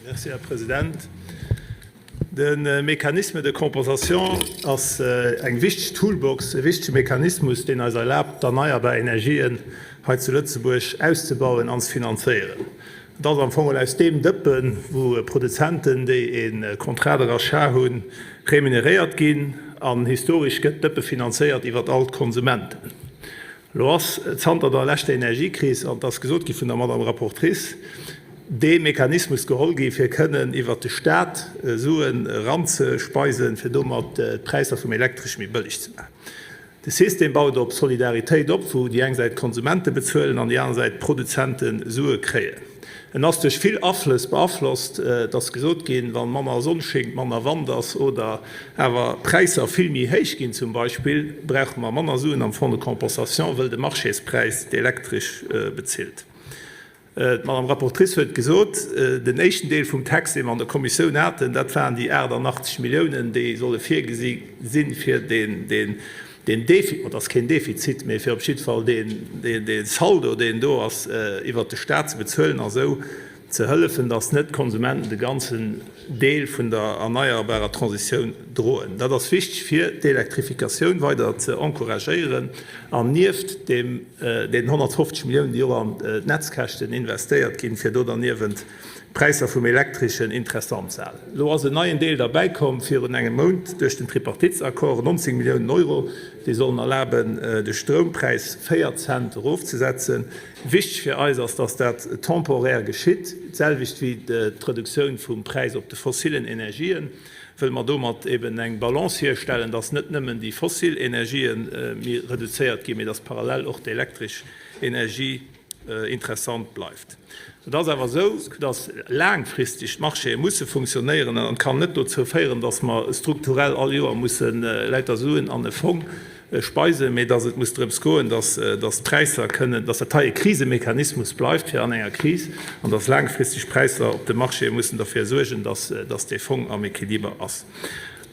Merci, Här President. De Mécanisme de compensation ass eng wichteg Toolbox, e wichtege Mechanismus, deen eis erlaabt, d'erneierbar Energien hei zu Lëtzebuerg auszebauen an ze finanzéieren. Et ass am Fong aus deem Dëppen, wou Produzenten, déi e Contrat de rachat hunn, remuneréiert ginn. An historesch gëtt d'Dëppe finanzéiert iwwert all d'Konsumenten. Elo ass zanter der leschter Energiekris, an et ass gesot gi vun der Madame Rapportrice, dee Mechanismus geholl gi fir kënnen iwwert de Stat Suen eranzespeisen, fir domat d'Präisser vum Elektresch méi bëlleg ze maachen. De System baut op Solidaritéit op, wou déi eng Säit d'Konsumente bezuelen an déi aner Säit d'Produzente Sue kréien. En ass duerch vill Aflëss beaflosst. Et ass gesot ginn, wa manner Sonn schéngt, manner Wand ass oder awer d'Präisser vill méi héich ginn zum Beispill, brauche mer manner Suen am Fonds de compensation, wëll de Marchéspräis d'Elektresch bezilt. D'Madame Rapportrice huet gesot, den éischten Deel vum Text, dee mer an der Kommissioun haten, dat waren déi 88 Milliounen, déi solle virgesi sinn, fir deen deen Defi, et ass keen Defizit, mee fir op jiddwer Fall dee Saldo, deen do ass, iwwert de Stat ze bezuelen a sou ze hëllefen, datt net d'Konsumenten de ganzen Deel vun der erneierbarer Transitioun droen. Dat ass wichteg, fir d'Elektrifikatioun weider ze encouragéieren an nieft deenen 150 Milliounen, déi och an d'Netzkäschten investéiert ginn, fir do derniewent d'Präisser vum Elektreschen interessant ze halen. Elo ass en neien Deel derbäikomm virun engem Mount duerch den Tripartitesaccord, 19 Milliounen Euro, déi sollen erlaben, de Stroumpräis 4 Cent erofzesetzen. Wichteg fir eis ass, dass dat temporär geschitt, d'selwecht wéi d'Reduktioun vum Präis op de fossilen Energien, wëll mer domat eben eng Balance hierstellen, dass net nëmmen déi fossil Energië méi reduzéiert ginn, mee dass parallel och d'elektresch Energie interessant bleift. Et ass awer esou, dass laangfristeg d'Marchéë musse funktionéieren an et kann net dozou féieren, dass mer strukturell all Joer musse lauter Suen an e Fong speisen, mee dass et muss drëms goen, dass d'Präisser kënnen, dass dat hei e Krisemechanismus bleift fir an enger Kris an dass laangfristeg d'Präisser op de Marchéë mussen derfir suergen, dass dee Fong am Equiliber ass.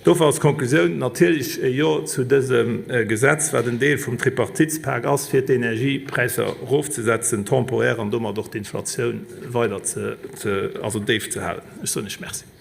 Dofir als Konklusioun natierlech e Jo zu dësem Gesetz, wat en Deel vum Tripartitespak ass, fir d'Energiepräisser erofzesetzen, temporaire, an domat och d'Inflatioun weider ze, also déif ze halen. Ech soen lech Merci.